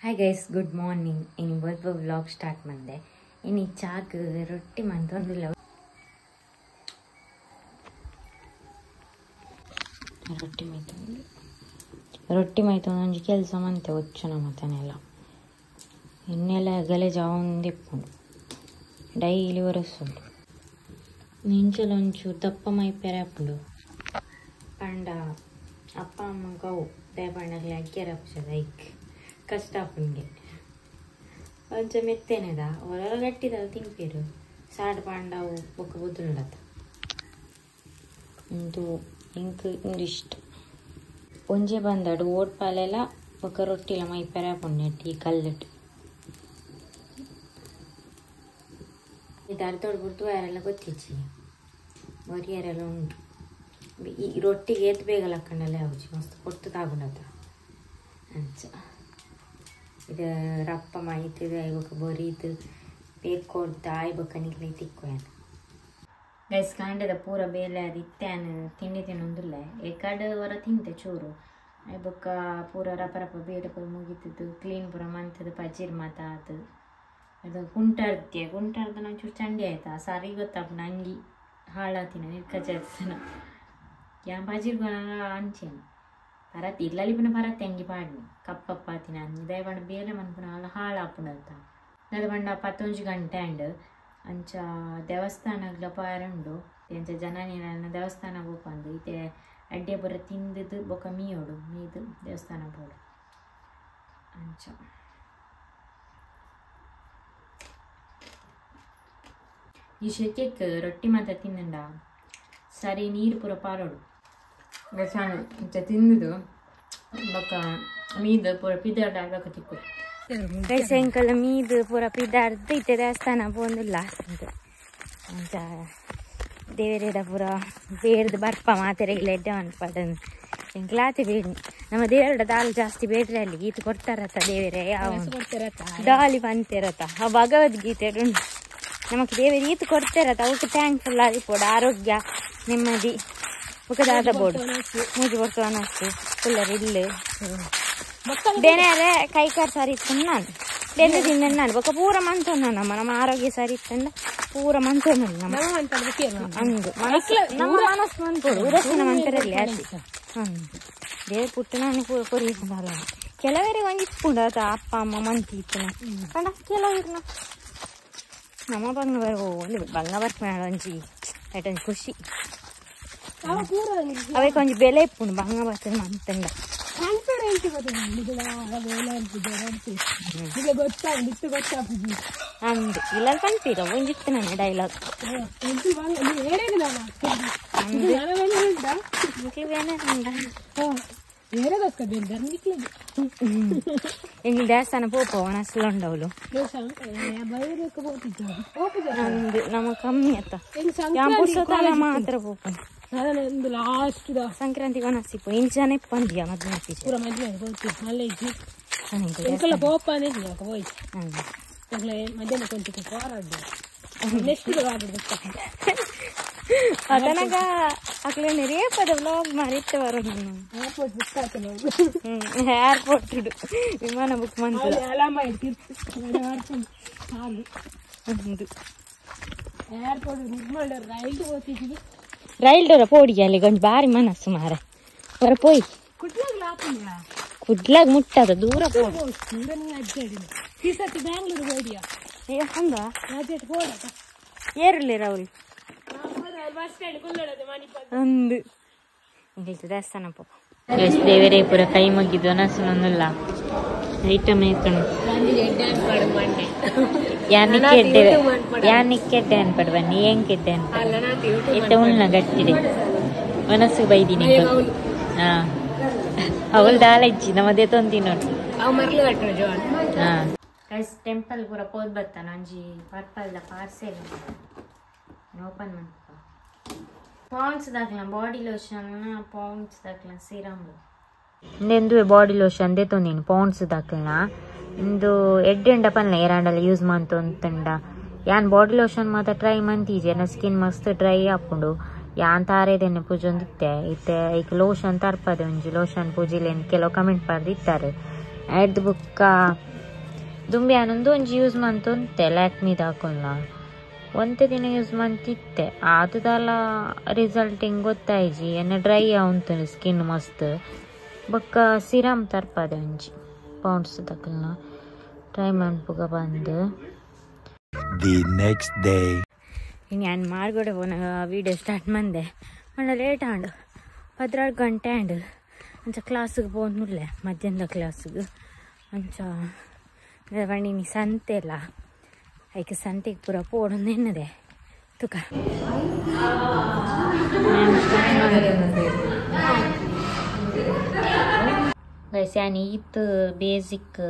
Hi guys, good morning. ಇನಿ ಬೊಲ್ಪ vlog start ಮಂದೆ. ಇನಿ ಚಾಕ್ ರೊಟ್ಟಿ ಮಂತೊಂದುಲ್ಲ. ರೊಟ್ಟಿ ಮೈತೊಂದು ರೊಟ್ಟಿ ಮೈತೊಂದು ಒಂಜಿ ಕೆಲಸ ಮಂತೆ ಒಚ್ಚುನ ಮತನೆಲ್ಲ ಇನ್ನೆಲ್ಲ ಗಲೇಜ್ ಆವೊಂದಿಪ್ಪುಂಡು ಡೈಲಿ ಒರೆಸುಂಡು. ನಿಂಚಲ ಒಂಚೂರು ದಪ್ಪ ಮೈಪೆರೆ ಆಪುಂಡು ಪಂಡ ಅಪ್ಪ ಅಮ್ಮ ಗೌ ದಾಯೆ ಪಂಡ ಅಗ್ಗೆರೆ ಆಪುಜ ಐಕ್ ಕಷ್ಟ ಆಪುಂಗೆ ಒಂಚ ಮೆತ್ತೇನೆದ ಒರ ಗಟ್ಟಿದ ತಿನ್ಪೇರು ಸಾಡ್ ಪಂಡ ಅವು ಬೊಕ್ಕ ಬುದ್ರುಂಡತ ಉಂದು ಇಂಕ್ ಇಂದು ಇಷ್ಟ ಒಂಜೆ ಬಂದಡು ಓಟ್ಪಾಲೆಲ ಬೊಕ್ಕ ರೊಟ್ಟಿಲ ಮೈಪೆರೆ ಆಪುಂಡು ನೆಟ್ ಈ ಕಲ್ಲುಟ್ ಇದು ಅರ್ಧೋಡು ಬುಡ್ದು ಯಾರೆಲ್ಲ ಗೊತ್ತಿಜ್ಜಿ ಬರಿಯರೆಲ್ಲ ಉಂಟು. ಈ ರೊಟ್ಟಿಗೆ ಏತ್ ಬೇಗ ಲಕ್ಕಂಡಲ್ಲೇ ಆವುಜಿ ಮಸ್ತ್ ಪೊರ್ತು ತಾಗುಂಡತ ಅಂಚ ಇದು ರಪ್ಪ ಮೈತದ ಬೊಕ್ಕ ಬೊರೀತು ಬೇಗ ಕೊಡ್ದು ಆಯ್ ಬೊಕ್ಕ ನಿಕ್ಲೆ ತಿಕ್ಕೊಯನ್ ಗೈಸ್. ಕಾಂಡೆದ ಪೂರ ಬೇಲೆ ಅದು ಇತ್ತೆ ತಿಂಡಿ ತಿನ್ನೊಂದುಲ್ಲೆ ಏಕಾಡು ಹೊರ ತಿಂತೆ ಚೂರು ಆಯ್ ಬೊಕ್ಕ ಪೂರ ರಪ ರಪ ಬೇಲೆ ಪೂರ ಮುಗಿತದ್ದು ಕ್ಲೀನ್ ಪೂರ ಮಂತದ್ದು ಪಜೀರ್ ಮಾತ ಅದು ಅದು ಕುಂಟಾರ್ದ್ಯ ಕುಂಟಾರ್ದ ಒಂಚೂರು ಚಂಡಿ ಆಯ್ತಾ ಸರಿ ಗೊತ್ತಾಪುಂಡು ಅಂಗಿ ಹಾಳಾತಿನ ನಿರ್ಕಚನ ಯಾನ್ ಪಜೀರ್ ಅಂಚೇನು ಪರತ್ ಇಲ್ಲಲ್ಲಿ ಪುನ ಪರತ್ತೆ ಅಂಗಿ ಪಾಡ್ನಿ ಕಪ್ಪಪ್ಪಾತಿನ ಅಂಗಿ ದಾಯ ಪಂಡ ಬೇಲೆ ಮನ್ಪುನ ಅಲ್ಲ ಹಾಳಾಪುಂಡತ್ತ ದಾದ ಪಂಡ 11 ಗಂಟೆ ಅಂಡ್ ಅಂಚ ದೇವಸ್ಥಾನಗ್ಲ ಪಾರ ಉಂಡು ಅಂಚ ಜನ ನೀನ ದೇವಸ್ಥಾನ ಪೋಪಂದು ಇತ್ತೆ ಅಡ್ಡೆ ಪೂರ ತಿಂದದು ಬೊಕ್ಕ ಮೀಯೋಡು ಮೀದು ದೇವಸ್ಥಾನ ಪೋಡು ಅಂಚ. ಈ ಶೆಕೆಕ್ ರೊಟ್ಟಿ ಮಾತ್ರ ತಿಂದಂಡ ಸರಿ ನೀರು ಪೂರ ಪಾರೋಡು ಇಂಚ ತಿಂದುದು ಬೊಕ್ಕ ಮೀದು ಪೂರ ಪಿದಾಡ ಬೊಕ್ಕ ತಿಕ್ಕು ಸಾಯಂಕಾಲ ಮೀದು ಪೂರ ಪಿದಾಡ್ದು ಇತ್ತೆ ದೇವಸ್ಥಾನ ಪೋಂದುಲ್ಲ ಅಂಚ ದೇವರೇಡ ಪೂರ ಬೇರ್ದು ಬರ್ಪ ಮಾತೆರೆಗ್ಲ ಎಡ್ಡೆ ಮನ್ಪಡನ್ ಎಂಕ್ಲಾತಿ ಬೇಡ ನಮ್ಮ ದೇವರ ದಾಲ್ ಜಾಸ್ತಿ ಬೇಡ್ರೆ ಅಲ್ಲಿ ಗೀತೆ ಕೊಡ್ತಾರತ್ತ ದೇವರೇ ಯಾವ ದಾಲಿ ಬಂತಿರತ್ತ ಆ ಭಗವದ್ಗೀತೆ ಉಂಟು ನಮಕ್ ದೇವರು ಈತ ಕೊಡ್ತಾರತ್ತ ಅವಕ್ಕೆ ಥ್ಯಾಂಕ್ಫುಲ್ ಆದಿಪ್ಪೋಡು ಆರೋಗ್ಯ ನೆಮ್ಮದಿ ಬೊಕ್ಕ ಬೋಡು ಮೂಜಿ ಬೊಕ್ಕ ಅನಸ್ತು ಫುಲ್ಲರ್ ಇಲ್ಲು ಬೇರೆ ಕೈ ಕಾಲು ಸರಿ ಇತ್ತು ನಾನು ಬೆಂದು ತಿಂದ ನಾನು ಬೊಕ್ಕ ಪೂರ ಮಂತೊಂದು ನಮ್ಮ ನಮ್ಮ ಆರೋಗ್ಯ ಸರಿ ಇತ್ತಂಡ ಪೂರ ಮಂತೊಂದು ನಮ್ಮ ಅಂದು ಮನಸ್ಸು ನಮ್ಮ ಮನಸ್ಸು ಮನ್ಪೋಡು ಉದಾಸೀನ ಮಂತರಲ್ಲಿ ಆಚೆ ದೇವ್ರ ಪುಟ್ಟು ನಾನು ಪೂರ ಕೊರಿಯಲ್ಲ ಕೆಲವರಿಗೆ ಒಂಜಿ ಇಪ್ಪುಂಡು ಆತ ಅಪ್ಪ ಅಮ್ಮ ಮಂತಿ ಇತ್ತು ಪಂಡ ಕೆಲವರಿಗೆ ನಮ್ಮ ಬಂಗ ಬರೋ ಒಂದು ಬಂಗ ಬರ್ಪುನ ಒಂಜಿ ಐಟೊಂಜಿ ಖುಷಿ ಅವೆಕ್ ಒಂಜಿ ಬೆಲೆ ಇಪ್ಪುಂಡು ಬಂಗ ಬರ್ತದೆ ಮಂತಂಡ ಅಂದು ಇಲ್ಲ ಪನ್ಪೀರ ಒಂಜಿ ಇತ್ತು ನನ್ನ ಡೈಲಾಗ್ ಎಂಗ್ಲ ದೇವಸ್ಥಾನ ಪೋಪ ಒಣಸಲ ಉಂಡವಳು ಅಂದು ನಮ್ಮ ಕಮ್ಮಿ ಅತ್ತ ಪುರ್ಸೊತ್ತಲ ಮಾತ್ರ ಪೋಪ ಸಂಕ್ರಾಂತಿ ಒಣಸಿಪ್ಪು ಇಂಚನೆ ಇಪ್ಪಂದಿಯ ಮದ್ಮೆ ಅದನಗ ಅಕ್ಲೇನೆ ರೇಪದ ವ್ಲಾಗ್ ಮಾರಿತ್ತೆ ಬರೋದು ಏರ್ಪೋರ್ಟ್ ವಿಮಾನ ಬುಕ್ ಮಂತ ರೈಲ್ ಡೋರ ಪೋಡಿಗೆ ಅಲ್ಲಿ ಕೊಂಚ ಬಾರಿ ಮನಸ್ಸು ಮಾರ ಹೊರ ಪೋಯ್ ಕುಡ್ಲಾಗ ಮುಟ್ಟದ ದೂರ ಹಂಗ ಏರ್ಲಿ ರಾಹುಲ್ ಅಂದು ದೇವಸ್ಥಾನ ಪಾಪ ದೇವರೇ ಪೂರ ಕೈ ಮುಗಿದು ಅನಸುನೊಂದುಲ್ಲ ಐಟಮ್ ಐತುಂಡು ಯಾನಿಕ್ಕೆ ಎಡ್ಡೆ ಅನ್ಪಡು ಬನ್ನಿ ಏನ್ ಕೆಡ್ಡೆ ಅನ್ಪಡು ಇತ್ತ ಉಳ್ಳ ಗಟ್ಟಿದೆ ಮನಸ್ಸು ಬೈದಿನಿ ಹಾ ಅವಳು ದಾಲಜ್ಜಿ ನಮ್ಮದೇ ತೊಂದಿ ನೋಡಿ ಹಾ ಗೈಸ್ ಟೆಂಪಲ್ ಪೂರ ಪೋದ್ ಬತ್ತಾನ ಒಂಜಿ ಪರ್ಪಲ್ದ ಪಾರ್ಸೆಲ್ ಓಪನ್ ಮನ್ಪ ಪಾಂಡ್ಸ್ ದಾಕ್ಲ ಬಾಡಿ ಲೋಷನ್ ಪಾಂಡ್ಸ್ ದಾಕ್ಲ ಸೀರಮ್ ಇಂದೆಂದುವೆ ಬಾಡಿ ಲೋಷನ್ ದೆತೊಂದಿನಿ ಪಾಂಡ್ಸ್ ದಾಕ್ಲನ ಇಂದು ಎಡ್ಡೆಂಡ ಪನ್ಲ ಏರಾಂಡಲ ಯೂಸ್ ಮಂತೊಂತಂಡ ಯಾನ್ ಬಾಡಿ ಲೋಷನ್ ಮಾತ ಟ್ರೈ ಮಂತೀಜಿ ಎನ್ನ ಸ್ಕಿನ್ ಮಸ್ತ್ ಡ್ರೈ ಆಪುಂಡು ಯಾನ್ ತಾರೇದೆನ್ನೆ ಪೂಜೊಂದಿತ್ತೆ ಇತ್ತೆ ಐಕ್ ಲೋಷನ್ ತರ್ಪದೆ ಒಂಜಿ ಲೋಷನ್ ಪೂಜಿಲೇನ್ ಕೆಲವು ಕಮೆಂಟ್ ಪಾಡ್ದಿತ್ತಾರೆ ಐಡ್ದ್ ಬೊಕ್ಕ ದುಂಬೆ ಆನೊಂದು ಒಂಜಿ ಯೂಸ್ ಮಂತೊಂತೆ ಲ್ಯಾಕ್ಮಿ ದಾಕೊಂಡ ಒಂತೆ ದಿನ ಯೂಸ್ ಮಂತಿತ್ತೆ ಆತದಲ್ಲ ರಿಸಲ್ಟ್ ಹಿಂಗೆ ಗೊತ್ತಾಯ್ಜಿ ಎನ್ನ ಡ್ರೈ ಆವುಂತು ಸ್ಕಿನ್ ಮಸ್ತ್ ಬೊಕ್ಕ ಸಿರಮ್ ತರ್ಪದೆ ಒಂಜಿ ಪೌಂಡ್ಸ್ ದಕ್ಕಲ್ನ ಟ್ರೈ ಮನ್ಪುಗ ಬಂದು The next day. ನಾನು ಮಾರ್ಗಡೆ ಪೋನಾಗ ವೀಡಿಯೋ ಸ್ಟಾರ್ಟ್ ಮಂದೆ ಮಣ್ಣ ಲೇಟ್ ಆಂಡು 14 ಗಂಟೆ ಆಂಡು ಅಂಚ ಕ್ಲಾಸಿಗೆ ಪೋನುಲ್ಲೆ ಮಧ್ಯಾಹ್ನದ ಕ್ಲಾಸಿಗೆ ಅಂಚ ಬಂಡಿನಿ ಸಂತೆ ಅಲ್ಲ ಐಕೆ ಸಂತೆಗೆ ಪೂರ ಪೋಡೊಂದು ಎನ್ನದೆ ತುಕ ಗೈಸ್ ಯಾನ್ ಈತ್ ಬೇಸಿಕ್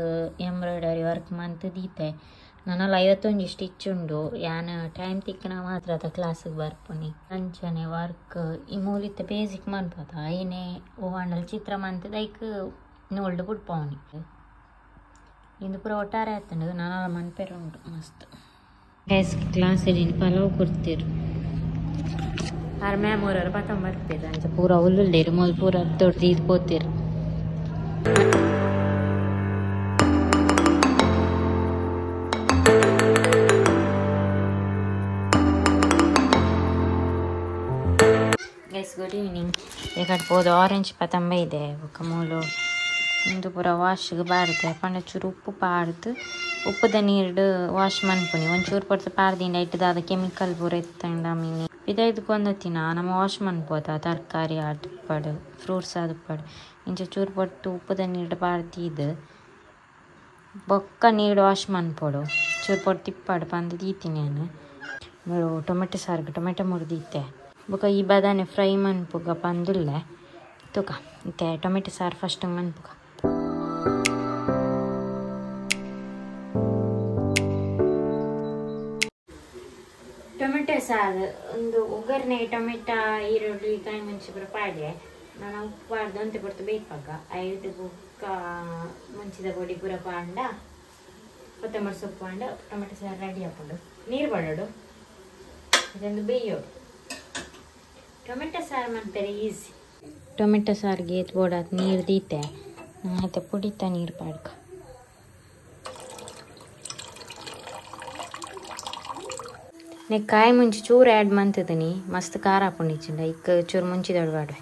ಎಂಬ್ರಾಯ್ಡರಿ ವರ್ಕ್ ಮಂತ್ ದೀತೆ ನನ್ನಲ್ಲ 51 ಸ್ಟಿಚ್ ಉಂಡು ಯಾನ್ ಟೈಮ್ ತಿಕ್ಕನ ಮಾತ್ರ ಅದ ಕ್ಲಾಸಿಗೆ ಬರ್ಪುನಿ ಅಂಚನೆ ವರ್ಕ್ ಈ ಮೂಲಿತ್ತ ಬೇಸಿಕ್ ಮನ್ಪದ ಐನೆ ಓವಾಂಡಲ್ ಚಿತ್ರ ಮಂತದ ಐಕ್ ನೋಲ್ಡ್ ಬುಡ್ಪವನಿ ಇಂದು ಪೂರ ಒಟ್ಟಾರೆ ಆತಂಡು ನಾನಲ್ಲ ಮನ್ಪೆರ ಉಂಟು ಮಸ್ತ್ ಗೈಸ್ ಕ್ಲಾಸ್ ಪಲಾವ್ ಕೊಡ್ತೀರು ಆರ್ ಮ್ಯಾಮ್ ಅವರವ್ರು ಪತಂ ಬರ್ತೀರು ಅಂಚ ಪೂರ ಉಲ್ಲುಲ್ಲೇರು ಮೊದಲು ಪೂರ ದೊಡ್ಡ ಇದು ಪೋತೀರು ಗೈಸ್ ಗುಡ್ ಈವ್ನಿಂಗ್ ಕಟ್ಬೋದು ಆರೆಂಜ್ ಪತಂಬ ಇದೆ ಬೊಕ್ಕ ಮೂಲು ಇಂದು ಪೂರ ವಾಶ್ಗೆ ಬಾರ್ದು ಪಂಡ ಚೂರು ಉಪ್ಪು ಪಾಡ್ದು ಉಪ್ಪುದ ನೀರ್ಡು ವಾಶ್ ಮನ್ಪುನಿ ಒಂಚೂರು ಪೊರ್ತು ಪಾಡ್ದಿಂಡ ಇಟ್ಟದಾದ ಕೆಮಿಕಲ್ ಪೂರ ಇತ್ತಂಡ ಮೀನಿ ಪಿದೈದು ನಮ್ಮ ವಾಶ್ ಮನ್ಪೋದ ತರಕಾರಿ ಆದುಪ್ಪಡು ಫ್ರೂಟ್ಸ್ ಆದುಪ್ಪಡು ಇಂಚ ಚೂರು ಪೊರ್ತು ಉಪ್ಪುದ ನೀರ್ಡು ಪಾಡ್ದಿದ್ದು ಬೊಕ್ಕ ನೀರು ವಾಶ್ ಮನ್ಪೋಡು ಚೂರು ಪೊರ್ತು ತಿಪ್ಪಾಡು ಪಂದು ದೀತೀನಿ ನಾನು ಟೊಮೆಟೊ ಸಾರ್ಗೆ ಟೊಮೆಟೊ ಮುರಿದಿತ್ತೆ ಬೊಕ್ಕ ಈ ಬದಾನೆ ಫ್ರೈ ಮನ್ಪುಗ ಪಂದುಲ್ಲೆ ತುಕ ಇತ್ತೆ ಟೊಮೆಟೊ ಸಾರು ಫಸ್ಟ್ ಮನ್ಪುಗ ಟೊಮೆಟೊ ಸಾರು ಒಂದು ಒಗ್ಗರಣೆ ಟೊಮೆಟೊ ಈರುಳ್ಳಿ ಕಾಯಿ ಮುಂಚೆ ಪೂರ ಪಾಡ್ಯೆ ನಾನು ಉಪ್ಪು ಪಾಡ್ದು ಅಂತೆ ಪೊರ್ತು ಬೇಯ್ಪಾಗ ಐದು ಬೊಕ್ಕ ಮುಂಚಿದ ಪೊಡಿ ಪೂರ ಪಾಂಡ ಕೊತ್ತಂಬರಿ ಸೊಪ್ಪು ಪಾಂಡ ಟೊಮೆಟೊ ಸಾರು ರೆಡಿ ಹಾಕೊಂಡು ನೀರು ಪಾಡೋಡು ಇದೊಂದು ಬೇಯೋಡು ಟೊಮೆಟೊ ಸಾರು ಮನ್ಪೆರೆ ಈಸಿ ಟೊಮೆಟೊ ಸಾರಿಗೆ ಏತ್ ಬೋಡಾತ್ ನೀರು ದೀತೆ ಮತ್ತೆ ಪುಡಿತ ನೀರು ಪಾಡ್ಕ ನೆ ಕಾಯಿ ಮುಂಚೆ ಚೂರು ಆ್ಯಡ್ ಮಂತಿದ್ದೀನಿ ಮಸ್ತ್ ಖಾರ ಹಾಕೊಂಡಿಚ್ಚಿಂಡ ಇಕ್ಕ ಚೂರು ಮುಂಚೆ ದೊಡ್ಡ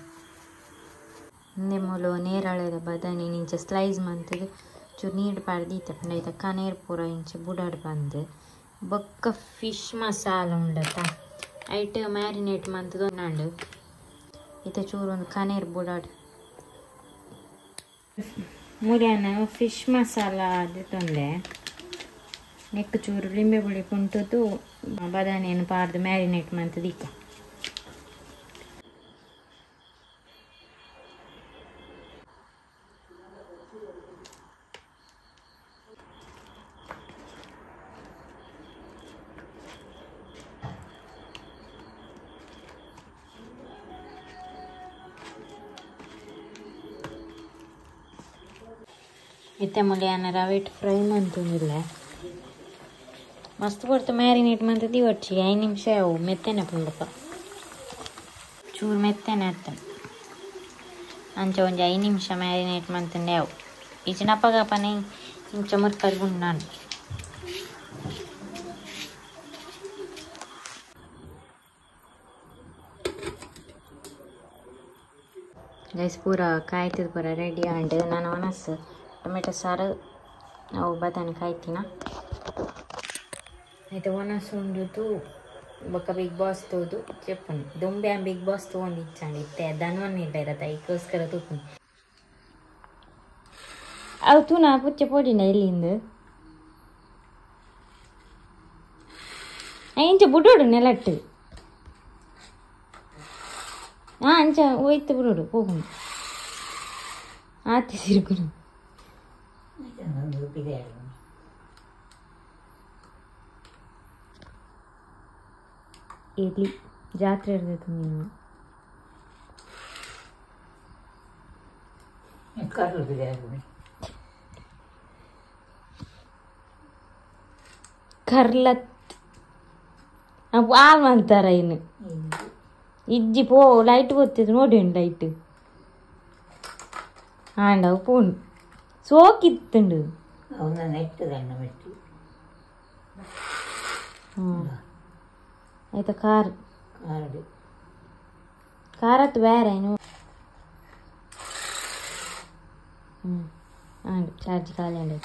ಹಿಂದೆ ಮೂಲು ನೇರಳೆದ ಬದನೆ ಇಂಚ ಸ್ಲೈಸ್ ಮಂತದ ಚೂರು ನೀರು ಪಾಡ್ದೀತೆ ಪಂಡ ಐತ ನೀರು ಪೂರ ಇಂಚ ಬುಡಾಡ್ ಬಂದು ಬೊಕ್ಕ ಫಿಶ್ ಮಸಾಲ ಉಂಡತ ಐಟ್ ಮ್ಯಾರಿನೇಟ್ ಮಂತದ ನಾಂಡು ಇತ್ತ ಚೂರು ಒಂದು ಕನೇರ್ ಬುಡಾಡ್ ಮುರಿಯಾನ ಫಿಶ್ ಮಸಾಲ ಅದು ನೆಕ್ ಚೂರು ಲಿಂಬೆ ಪುಳಿ ಕುಂಟದ್ದು ಬದಾನೆಯನ್ನು ಪಾರ್ದು ಮ್ಯಾರಿನೇಟ್ ಮಂತದ ಇಕ್ಕ ಇತ್ತೆ ಮುಲಿಯಾನ ರವೆಟ್ ಫ್ರೈ ಮಂತುಂದಿಲ್ಲ ಮಸ್ತ್ ಪೊರ್ತು ಮ್ಯಾರಿನೇಟ್ ಮಂತದಿ ಒಚ್ಚಿ 5 ನಿಮಿಷ ಅವು ಮೆತ್ತನೆ ಪುಂಡಪ್ಪ ಚೂರು ಮೆತ್ತನೆ ಅತ್ತ ಅಂಚ ಒಂಜಿ 5 ನಿಮಿಷ ಮ್ಯಾರಿನೇಟ್ ಮಂತಂಡೆ ಅವು ಈಚಿನಪ್ಪಗಪ್ಪನೆ ಇಂಚ ಮುರ್ಕಲ್ ಗುಂಡಾನು ಗೈಸ್ ಪೂರ ಕಾಯ್ತದ ಪೂರ ರೆಡಿ ಆಂಡ್ ನಾನು ಒಣಸು ಟೊಮೆಟೊ ಸಾರು ಅವು ಬದಾನೆ ಕಾಯ್ತೀನ అయితే ಒಣಸು ಉಂಡುದು ಬೊಕ್ಕ ಬಿಗ್ ಬಾಸ್ ತೋದು ಚೆಪ್ಪುನಿ ದುಂಬೆ ಬಿಗ್ ಬಾಸ್ ತೊಗೊಂಡು ಇಚ್ಚಾಂಡು ಇತ್ತೆ ಧನ್ವನ್ ಇಲ್ಲ ಇರತ್ತ ಐಕ್ಕೋಸ್ಕರ ತೂಪುನಿ ಅವು ತೂನ ಪುಚ್ಚೆ ಪೋಡಿನ ಎಲ್ಲಿಂದ ಇಂಚ ಬುಡೋಡು ನೆಲಟ್ಟು ಹಾಂ ಅಂಚ ಹೋಯ್ತು ಬುಡೋಡು ಹೋಗುನು ಆತಿ ಸಿರುಗುನು ಎಲಿ ಜಾತ್ರೆ ಇರ್ತೈತೆ ನೀನು ಕರ್ಲತ್ ಹಾಲ್ ಮಾಡ್ತಾರ ಇನ್ನು ಇಜ್ಜಿ ಪೋ ಲೈಟ್ ಗೊತ್ತಿತ್ತು ನೋಡಿ ಲೈಟ್ ಆಂಡವು ಪೋನು ಸೋಕಿತ್ತುಂಡು ಅವನ ನೆಟ್ಟದಣ್ಣ ಮೆಟ್ಟಿ. ಆಯ್ತಾ ಕಾರ್. ಕಾರ್ಡ್. ಕಾರತ್ ಬೇರೆ ಏನು? ಆಂಡ್ ಚಾರ್ಜ್ ಖಾಲಿ ಆಂಡ್.